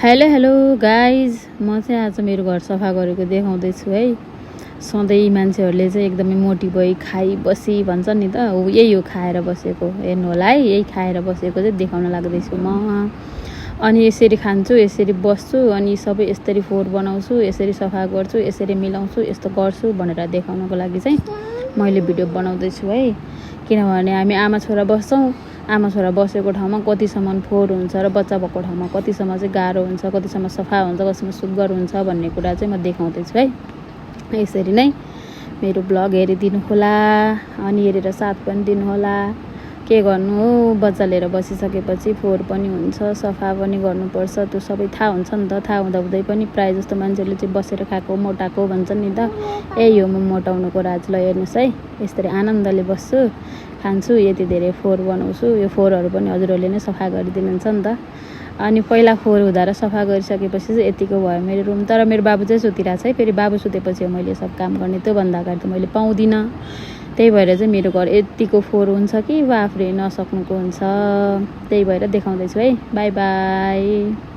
Hello hello guys, म चाहिँ आज मेरो घर सफा गरेको देखाउँदैछु है। सधैँ मान्छेहरूले चाहिँ एकदमै मोटी भई खाइ बसी भन्छ नि त, हो यही हो खाएर बसेको। हेर्नु होला है, यही खाएर बसेको चाहिँ देखाउन लाग्दैछु म। अनि यसरी खान्छु, यसरी बस्छु, अनि सबै यसरी फोहोर बनाउँछु, यसरी सफा गर्छु, यसरी मिलाउँछु, यस्तो गर्छु भनेर देखाउनको लागि चाहिँ मैले भिडियो बनाउँदैछु है। किनभने हामी आमा छोरा बस्छौँ, आमा छोरा बसेको ठाउँमा कतिसम्म फोहोर हुन्छ र बच्चा भएको ठाउँमा कतिसम्म चाहिँ गाह्रो हुन्छ, कतिसम्म सफा हुन्छ, कतिसम्म सुग्घर हुन्छ भन्ने कुरा चाहिँ म देखाउँदैछु है। यसरी नै मेरो ब्लग हेरिदिनु होला, अनि हेरेर साथ पनि दिनुहोला। के गर्नु हो, बच्चा लिएर बसिसकेपछि फोहोर पनि हुन्छ, सफा पनि गर्नुपर्छ, त्यो सबै थाहा हुन्छ नि त। थाहा हुँदाहुँदै पनि प्रायः जस्तो मान्छेले चाहिँ बसेर खाएको मोटाएको भन्छन् नि त। यही हो म मोटाउनुको राज। ल हेर्नुहोस् है, यसरी आनन्दले बस्छु, खान्छु, यति धेरै फोहोर बनाउँछु। यो फोहोरहरू पनि हजुरहरूले नै सफा गरिदिनुहुन्छ नि त। अनि पहिला फोहोर हुँदा र सफा गरिसकेपछि चाहिँ यतिको भयो मेरो रुम। तर मेरो बाबु चाहिँ सुतिरहेको छ है, फेरि बाबु सुतेपछि मैले सब काम गर्ने, त्योभन्दा अगाडि त मैले पाउँदिनँ। त्यही भएर चाहिँ मेरो घर यतिको फोहोर हुन्छ कि वा आफूले नसक्नुको हुन्छ। त्यही भएर देखाउँदैछु है। By by.